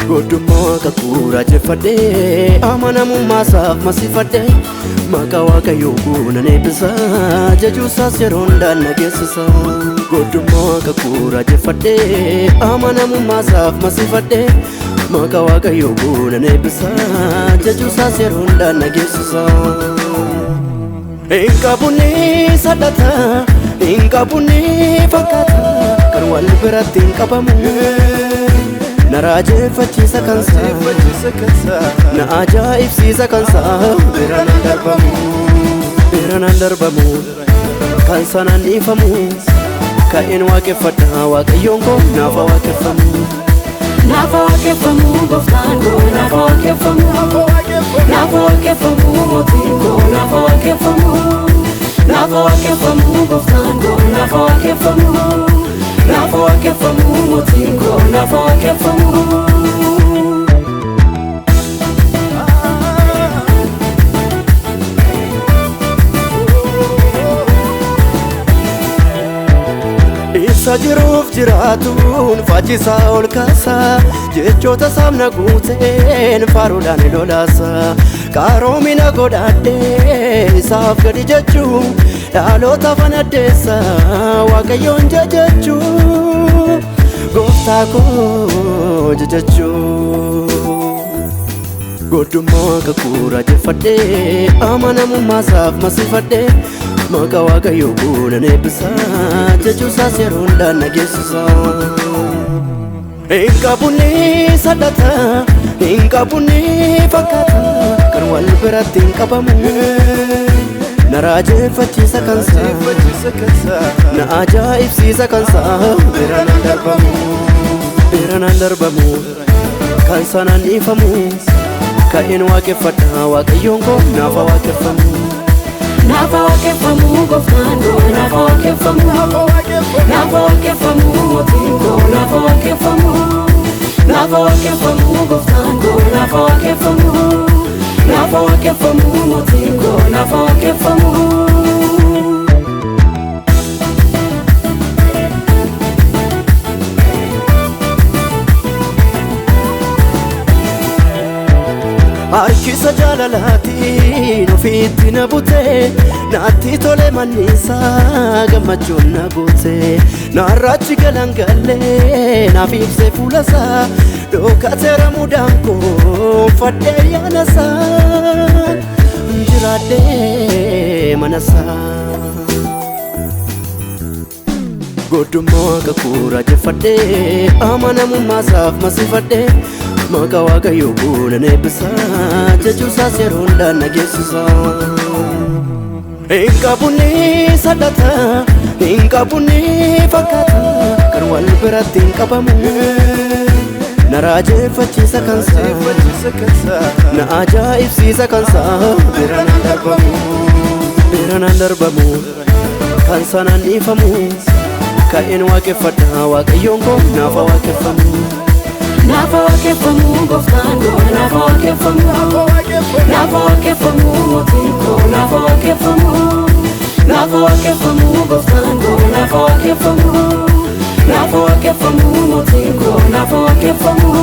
Godummaa kakuu raajeffadhee amanamummaa isaaf masifadhee maqaa Waaqayyoo guunan eebbisa jechuusaas yeroo hundaan na geessisa. Godummaa kakuu raajeffadhee amanamummaa isaaf masifadhee maqaa Waaqayyoo guunan eebbisa jechuusaas yeroo hundaan na geessisa. Hin qabu ni sadhata, hin qabu ni fakkaata, kan wal biratti hin qabamu. Na raajeffachiisa kansaa, na ajaa'ibsiisa kansaa, bira nan darbamu, bira nan darbamu, kan sanaan dhiifamu, ka'een waaqeffadha Waaqayyoon koo naafa waaqeffamu. Naafa waaqeffamu gooftaan koo naafa waaqeffamu. Naafa waaqeffamu mootiin koo naafa waaqeffamu. Naafa waaqeffamu gooftaan koo naafa waaqeffamu. Naafa waaqeffamu mootiin koo naafa waaqeffamu. Isa jiruuf jiraatuun fachisaa ol kaasaa, jechoota saamna guuteen faaruudhaan lolaasa, qaroomina godhadhee isaaf gadi jechuu, dhaloota fanaddeessa Waaqayyoon jajachuu, gooftaa koo jajachuu. Godummaa kakuu raajeffadhee amanamummaa isaaf masifadhee maqaa Waaqayyoo guunan eebbisa jechuusaas yeroo hundaan na geessisa. Hin qabu ni sadhata, hin qabu ni fakkaata, kan wal biratti hin qabamu. Na raajeffachiisa kansaa, na ajaa'ibsiisa kansaa, bira nan darbamu, bira nan darbamu, kan sanaan dhiifamu, ka'een waaqeffadha Waaqayyoon koo naafa waaqeffamu. Naafa waaqeffamu gooftaan koo naafa waaqeffamu. Naafa waaqeffamu mootiin koo naafa waaqeffamu. Naafa waaqeffamu gooftaan koo naafa waaqeffamu. Naafa waaqeffamu mootiin koo naafa waaqeffamu. Harkisa jaalalaatiin ofiitti na butee, naatti tole mannisaa gammachuun na guute, naarrachi galangallee naaf ibsee fuulasaa, dhokateera mudaan koo fadhee yaanasaa, jiraadhee manasaa. Godummaa kakuu raajeffadhee amanamummaa isaaf masifadhee maqaa Waaqayyoo guunan eebbisa jechuusaas yeroo hundaan na geessisa. Hin qabu ni sadhata, hin qabu ni fakkaata, kan wal biratti hin qabamu. Na raajeffachiisa kansaa, na ajaa'ibsiisa kansaa, bira nan darbamu, bira nan darbamu, kan sanaan dhiifamu, ka'een waaqeffadha Waaqayyoon koo naafa waaqeffamu. Naafa waaqeffamu gooftaan koo naafa waaqeffamu. Naafa waaqeffamu mootiin koo naafa waaqeffamu. Naafa waaqeffamu gooftaan koo naafa waaqeffamu. Naafa waaqeffamu mootiin koo naafa waaqeffamu.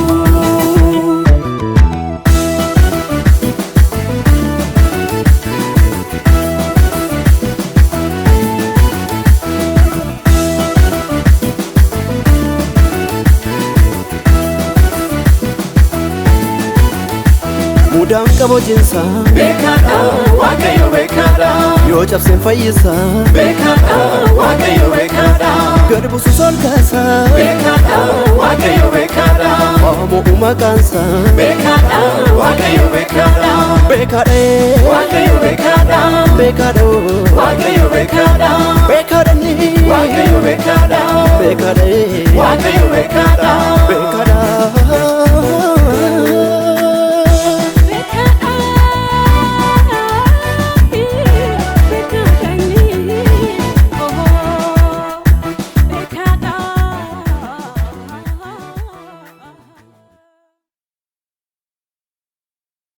Mudaan qabu jinsaa, Beekaadha Waaqayyo beekaadha. yoo cabseen fayyisaa, Beekaadha Waaqayyo beekaadha. gad buusus ol kaasaa, Beekaadha Waaqayyo beekaadha. Oomoo maqaansaa, Beekaadha Waaqayyo beekaadha. Beekaadha, Waaqayyo beekaadha. beekaadha, Waaqayyo beekaadha. beekaadha, Waaqayyo beekaadha. beekaadha, Waaqayyo beekaadha.